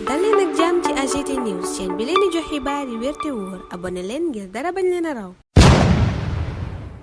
dal leen ak jàmm ci AGT News chaîne bi leen di jox xibaar yi wér te wóor abonné leen ngir dara bañ leen a raw.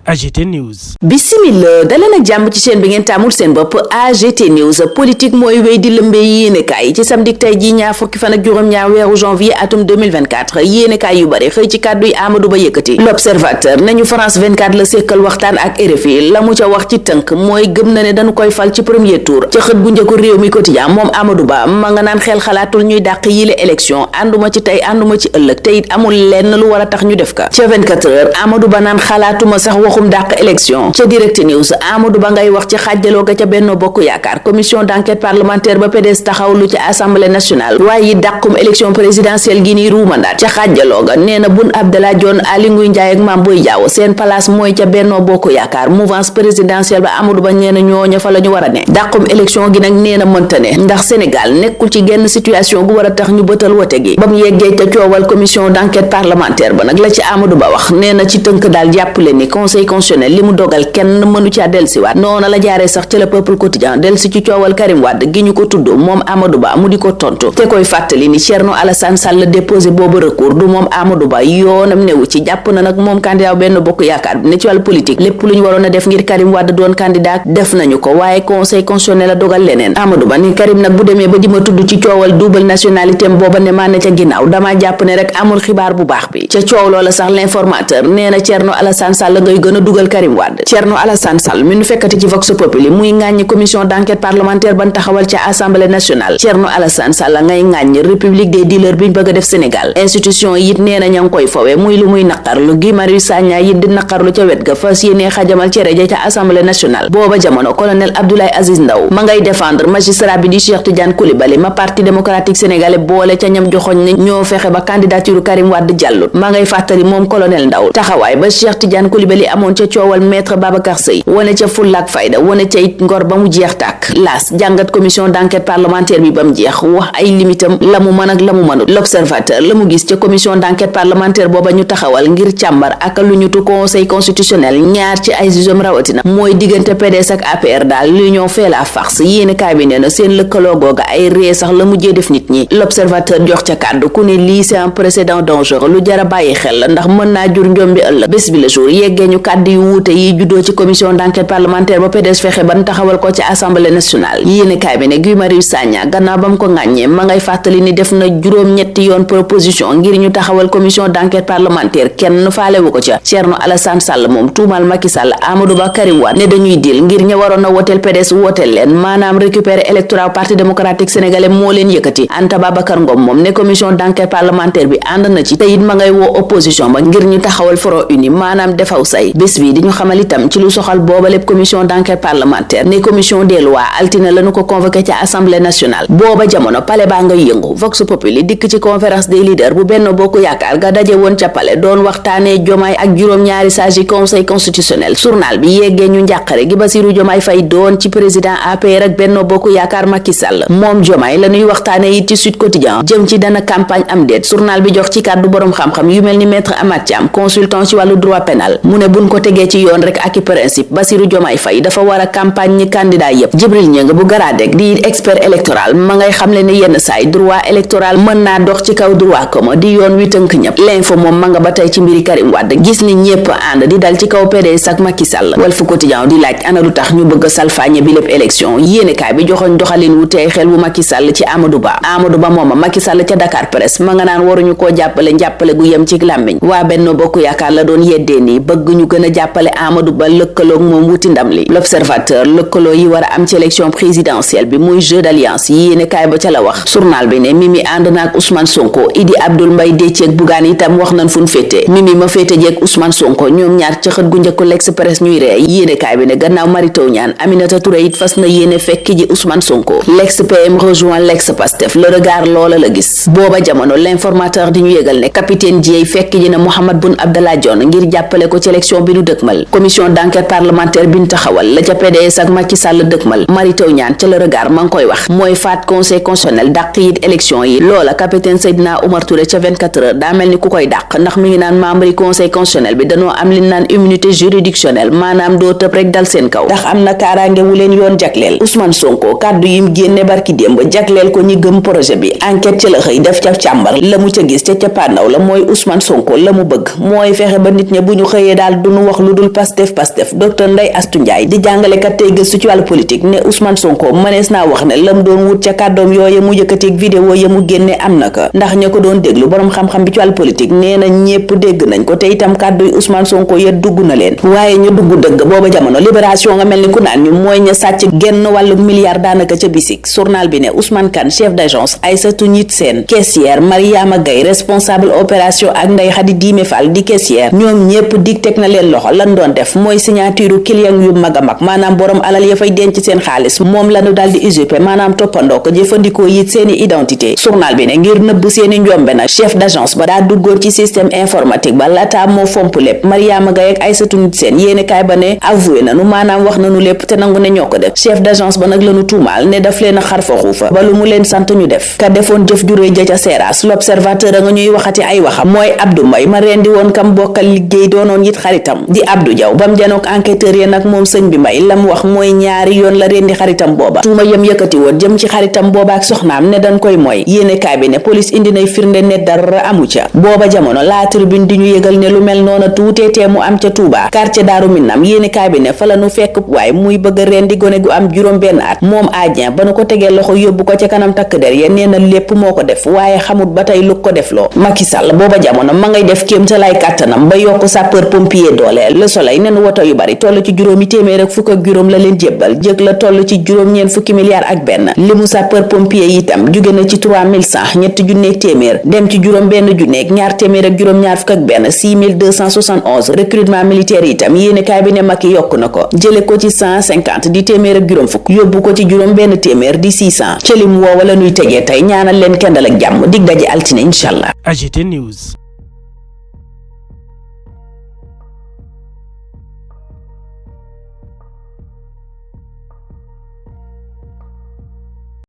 AGT News. Bismillah daleen ak jàmm ci chaîne bi ngeen taamul seen bopp AGT News. Politique mooy wéy di lëmbee yéenekaay ci samedi tey ji ñaar fukki fan ak juróom-ñaar weeru janvier atum 2024 yéenekaay yu bari xëy ci kàddu yi Amadou Ba yëkkati. L'Observateur nañu France 24 la sekkal waxtaan ak RFI la mu ca wax ci tënk mooy gëm na ne dañu koy fal ci premier tour. ca xët bu njëkku réew mi quotidien moom Amadou Ba ma nga naan xel xalaatul ñuy dàq yile élection ànduma ci tey ànduma ci ëllëg te it amul lenn lu war a tax ñu def ka ca 24 heures Amadou Ba naan xalaatuma sax waxum dàq élection ca Direct News Amadou Ba ngay wax ci xaajaloo ga ca Benno Bokk Yaakaar commission d'enquête parlementaire ba PDS taxawlu ci assemblée nationale waaye it dàqum élection présidentielle gi nii ruumandaat ca xaajaloo ga nee na Boun Abdallah Dionne Aly Ngouille Ndiaye ak Mame Boye Diao seen place mooy ca Benno Bokk Yaakaar mouvance présidentielle ba Amadou Ba nee na ñooña fa la ñu war a ne dàqum élection gi nag nee na mënta ne ndax Sénégal nekkul ci genn situation gu war a tax ñu bëtal wote gi ba mu yeggee ca coowal commission d'enquête parlementaire ba nag la ci Amadou Ba wax nee na ci tënk daal jàppale ni conseil constitutionnel li mu dogal kenn mënu caa delsiwaat noona la jaaree sax ci le peuple quotidien delsi ci coowal Karim Wade gi ñu ko tudd moom Amadou Ba mu di ko tontu te koy fàttali ni Thierno Alassane Sall déposé boobu recours du moom Amadou Ba yoonam newu ci jàpp na nag moom candidat Benno Bokk Yaakaar bi ne ci wàllu politique lépp lu ñu waroon a def ngir Karim Wade doon candidat def nañu ko waaye conseil constitutionnel la dogal leneen Amadou Ba ni Karim nag bu demee ba di ma tudd ci coowal double nationalité booba ne maa ne ca ginnaaw dama jàpp ne rek amul xibaar bu baax bi ca coow loola sax l'informateur nee na Thierno Alassane Sall ngay gën a dugal Karim Wade Thierno Alassane Sall mi nu fekkati ci Vox Populi muy ŋàññi commission d'enquête parlementaire ban taxawal ca assemblée nationale Thierno Alassane Sall ngay ŋàññi république des dealers biñ bëgg a def Sénégal institution yit nee na ña ngi koy fowe muy lu muy naqarlu Guy Marius Sagna yit di naqarlu ca wet ga fas yéene xajamal cere ja ca assemblée nationale booba jamono colonel Abdoulaye Aziz Ndaw ma ngay défendre magistrat bi di Cheikh Tidiane Coulibaly ma parti démocratique sénégalais boole ca ñam joxoñ ne ñoo fexe ba candidature Karim Wade jàllut ma ngay fàttali moom colonel Ndaw taxawaay ba Cheikh Tidiane Coulibaly amoon ca coowal maître Babacar Seye wane ca fullaak fayda wane ca it ngor ba mu jeex tàkk laas jàngat commission d'enquête parlementaire bi ba mu jeex wax ay limitam la mu mën ak la mu mënut l'observateur la mu gis ca commission d'enquête parlementaire booba ñu taxawal ngir càmbar ak lu ñu tu conseil constitutionnel ñaar ci ay jugeum rawatina mooy diggante PDS ak APR daal l'union fait la farce yéeni kaay bi nee na seen lëkkaloo googa ay ree sax la mujjee def nit ñi l'observateur jox ca kàddu ku ne lii c'est un précédent dangereux lu jara bàyyi xel la ndax mën naa jur njombi ëllëg bés bi le jour yeggee ñu kàddu yu wuute yi juddoo ci commission d'enquête parlementaire ba PDS fexe ban taxawal ko ci assemblée nationale yéene kaay bi ne Guy Marius Sagna gannaaw ba mu ko ŋàññee ma ngay fàttali ni def na juróom-ñetti yoon proposition ngir ñu taxawal commission d'enquête parlementaire kenn faalewu ko ca Thierno Alassane Sall moom tuumal Macky Sall Amadou Ba Karim Wade ne dañuy dil ngir ña waroon a woteel PDS woteel leen maanaam récupérer électorat parti démocratique sénégalais moo leen yëkkati Anta Babacar Ngom moom ne commission d'enquête parlementaire bi ànd na ci te it ma ngay woo opposition ba ngir ñu taxawal front uni maanaam defaw say bés bi di ñu xamal itam ci lu soxal booba lépp commission d'enquête parlementaire ne commission des lois altine lañu ko convoqué ca assemblée nationale booba jamono palais baa ngay yëngu Vox Populi dikk ci conférence des leaders bu Benno Bokk Yaakaar ga daje woon ca palais doon waxtaanee Diomaye ak juróom-ñaari sages yi conseil constitutionnel journal bi yeggee ñu njàqare gi Bassirou Diomaye Faye doon ci président APR ak Benno Bokk Yaakaar Macky Sall moom Diomaye la ñuy waxtaanee it ci Sud Quotidien jëm ci dana campagne am déet journal bi jox ci kàddu boroom xam-xam yu mel ni maître Amath Thiam consultant ci wàllu droit pénal mu ne buñ ko tegee ci yoon rek ak i principe Bassirou Diomaye Faye dafa war a campagne ñi candidat yépp Jibril Ñëng bu Garaadeg di expert électoral ma ngay xamle ne yenn saay droit électoral mën naa dox ci kaw droit commun di yoon wi tënk ñëpp l'info moom ma nga ba tey ci mbiri Karim Wade gis ni ñépp ànd di dal ci kaw PDS ak Macky Sall Walf Quotidien di laaj ana lu tax ñu bëgg a salfaañe bi lépp élection yéenekaay bi joxoñ doxalin wu teey xel wu Macky Sall ci Amadou Ba mooma Macky Sall ca Dakar Presse ma nga naan waruñu koo jàppale gu yem ci làmmiñ waa Benno Bokk Yaakaar la doon yeddee nii bëgg ñu gën a jàppale Amadou Ba lëkkaloog moom wuti ndam li l'observateur lëkkaloo yi war a am ci élection présidentielle bi muy jeu d'alliance yi yéene kaay ba ca la wax journal bi ne Mimi ànd na ak Ousmane Sonko Idi Abdoul Mbaye Déthié ak Bougane itam wax nañ fuñ féete Mimi ma féete jeeg Ousmane Sonko ñoom ñaar ca xët gu njëkku l'Express ñuy ree yéene kaay bi ne gannaaw Mary Teuw Niane Aminata Touré it fas na yéene fekk ji Ousmane Sonko l'ex-PM rejoint l'ex-Pastef le regard loola la gis booba jamono l'informateur di ñu yëgal ne capitaine Dièye fekk ji na Mahammed Boun Abdallah Dionne ngir jàppale ko ci élection bi nu dëkmal. Commission d'enquête parlementaire bi nu taxawal la ca PDS ak Macky Sall dëkmal Mary Teuw Niane ca Le Regard ma ngi koy wax mooy faat conseil constitutionnel dàq it élection yi. loola capitaine Seydina Oumar Touré ca 24 heures daa mel ni ku koy dàq ndax mi ngi naan membre yi conseil constitutionnel bi dañoo am li naan immunité juridictionnelle maanaam doo tëb rek dal seen kaw ndax am na kaaraange wu leen yoon jagleel. Ousmane Sonko kàddu yim génne barki démb jagleel ko ñi gëm projet bi enquête ci la xëy def ca càmbar la mu ca gis ca cappaandaw la mooy Ousmane Sonko la mu bëgg mooy fexe ba nit ñi bu ñu xëyee daal duñu wax lu dul Pastef docteur Ndeye Astou Ndiaye di jàngalekat tey gëstu ci wàllu politique ne Ousmane Sonko mënees naa wax ne lam doon wut ca kàddoom yooye mu yëkkateeg vidéo ya mu génne am na ko ndax ña ko doon déglu boroom xam-xam bi ci wàllu politique nee na ñépp dégg nañ ko te itam kàddu yi Ousmane Sonko ya dugg na leen waaye ñu dugg dëgg booba jamono libération nga mel ni ku naan ñu mooy ña sàcc genn wàllu milliard daanaka ca bisik journal bi ne Ousmane Kane chef d'agence Aïssatou Nit Sène caissière Mariama Gaye responsable opération ak Ndeye Khady Dime Fall di caissière ñoom ñépp dig teg na leen loxo lan doon def mooy signature client yu mag a mag maanaam borom alal ya fay denc seen xaalis moom lañu daal di usurper maanaam toppandoo ko jëfandikoo it seeni identité journal bi ne ngir nëbb seeni njombe nag chef d'agence ba daa duggoon ci système informatique ba laata moo fomp lépp Mariama Gaye ak Aïssatou Nit Sène yéene kaay ba ne avoué nanu maanaam wax nanu lépp te nangu ne ñoo ko def chef d'agence ba nag lañu tuumaal ne daf leen a xarfa xuufa ba lu mu leen sant ñu def ka defoon jëf juree ja ca Seras l'observateur a nga ñuy waxati ay waxam mooy Abdou Mbaye ma rendi woon kam bokkal liggéey doonoon it xaritam di Abdou Diaw bam janook enquêteur ya nag moom sëñ bi Mbaye lam wax mooy ñaari yoon la rendi xaritam booba tuuma yam yëkkati woon jëm ci xaritam booba ak soxnaam ne dañ koy mooy yéene kaay bi ne police indi nay firnde ne dara amu ca booba jamono la tribune di ñu yëgal ne lu mel noona tuuteetee mu am ca Touba quartier Daaru Minam yéene kaay bi ne fa la nu fekk waaye muy bëgg a rendi gone gu am juróom benn at moom Adien ba nu ko tegee loxo yóbbu ko ca kanam takk der ya nee na lépp moo ko def waaye xamut ba tey lu ko def loo Macky Sall booba jamono ma ngay def kéem sa lay kàttanam ba yokk sapeur pompier doole Le Soleil nen woto yu bari toll ci juróomi téeméer ak fukk ak juróom la leen jébbal jëg la toll ci juróom-ñeent fukki milliards ak benn limu sapeur pompier itam jóge na ci 3100 ñetti junneeg téeméer dem ci juróom benn junneeg ñaar téeméer ak juróom-ñaar fukk ak benn 6271 recrutement militaire itam yéene kaay bi ne Macky yokk na ko jële ko ci 150 di téeméer ak juróom fukk yóbbu ko ci juróom benn téeméer di 600 cëlim woowa la nuy tegee tey ñaanal leen kendal ak jàmm dig daje altine inshallah. AGT News.